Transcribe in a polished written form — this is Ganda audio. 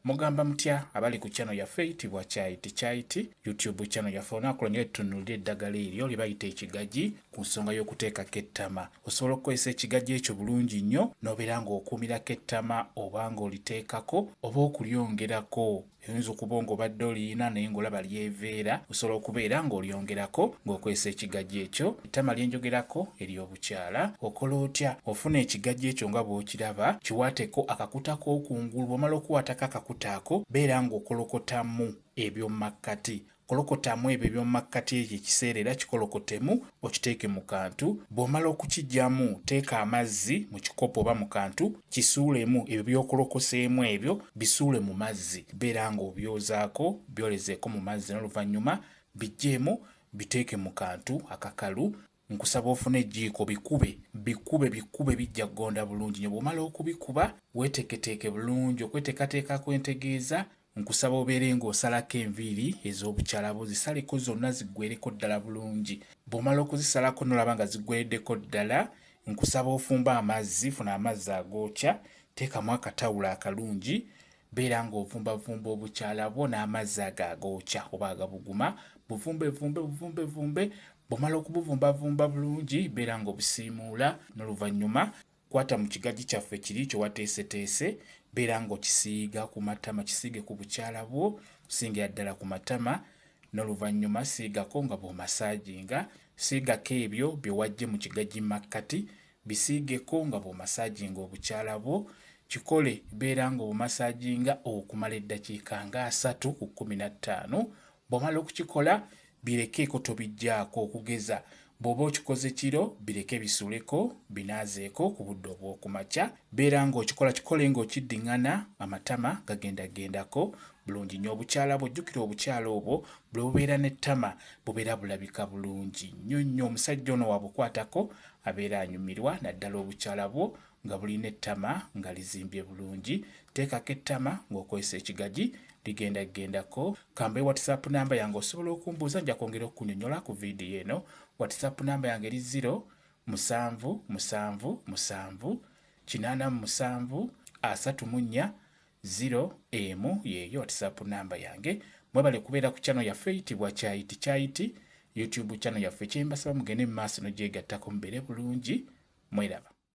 Mugamba mutya abali ku channel yaffe eyitibwa Kyayiti Kyayiti YouTube channel yaffe. Olunaku lwonna tutunuulira eddagala eryo lye bayita ekigaji ku nsonga y'okuteekako ettama. Osobola okukozesa ekigaji ekyo bulungi nnyo n'obeera ng'okuumirako ettama oba ng'oliteekako oba okulyongerako. Oyinza okuba ng'obadde oliyina naye ng'olaba lyeveera, osobola okubeera ng'olyongerako ng'okozesa ekigaji ekyo. Ettama lye njogerako ery'obukyala. Okola otya? Ofuna ekigaji ekyo nga bw'okiraba, kiwaateko akakuta k'okungulu. Bw'omala okuwaatako akakuta ako, beera ng'okolokotamu eby'omu makkati. Kolokotamu ebyo eby'omu makkati ekyo ekiseera era kikolokotemu okiteeke mu kantu. Bw'omala okukiggyamu, teeka amazzi mu kikopo oba mu kantu, kisuulemu ebyo by'okolokoseemu ebyo bisuule mu mazzi. Beera ng'obyozaako, byolezeeko mu mazzi n'oluvannyuma biggyeemu biteeke mu kantu akakalu. Nkusaba ofune ejjiiko bikube, bikube, bikube bijja kugonda bulungi nnyo. Bw'omala okubikuba weeteeketeeke bulungi. Okweteekateeka kwe ntegeeza nkusaba obeere ng'osalako enviiri ez'obukyala bwo, zisaleko zonna ziggweereko ddala bulungi. Bw'omala okuzisalako n'olaba nga ziggwereddeko ddala, nkusaba ofumbe amazzi, funa amazzi agookya, teekamu akatawulo akalungi, beera ng'ovumbavumba obukyala bwo n'amazzi ago agookya oba agabuguma, buvumbevumbe, buvumbevumbe. Bw'omala okubuvumbavumba bulungi, beera ng'obusiimuula n'oluvannyuma kwata mu kigaji kyaffe kiri kye wateeseteese, beera ng'okisiiga ku matama, kisiige ku bukyala bwo, singira ddala ku matama n'oluvannyuma siigako nga bw'omasaajinga, siigako ebyo bye waggye mu kigaji makkati, bisiigeko nga bw'omasaajinga obukyala bwo. Kikole beera ng'obumasaajinga okumala eddakiika nga 30 ku 15. Bw'omala okukikola birekeeko tobiggyaako okugeza bw'oba okikoze kiro bireke bisuleko binaazeeko ku budde obw'okumakya. Beera ng'okikola kikole ng'okiddiŋŋana amatama gagendagendako bulungi nnyo. Obukyala bwo jjukira obukyala obwo bwe bubeera n'ettama bubeera bulabika bulungi nnyo nnyo. Omusajja ono wabukwatako abeera anyumirwa naddala obukyala bwo nga bulina ettama nga lizimbye bulungi. Teekako ettama ng'okozesa ekigaji ligenda gendako. Kambe WhatsApp namba yange osobola okumbuuza, nja kwongera okukunyonnyola ku vidiyo eno. WhatsApp namba yange eri 0 7 7 7 87 34 0 1, yeeyo WhatsApp namba yange. Mwebale kubeera ku channel yaffe eyitibwa Kyayiti Kyayiti YouTube channel yaffe. Kyembasaba mugende mu maaso n'ogyegattako mubeere bulungi, mweraba.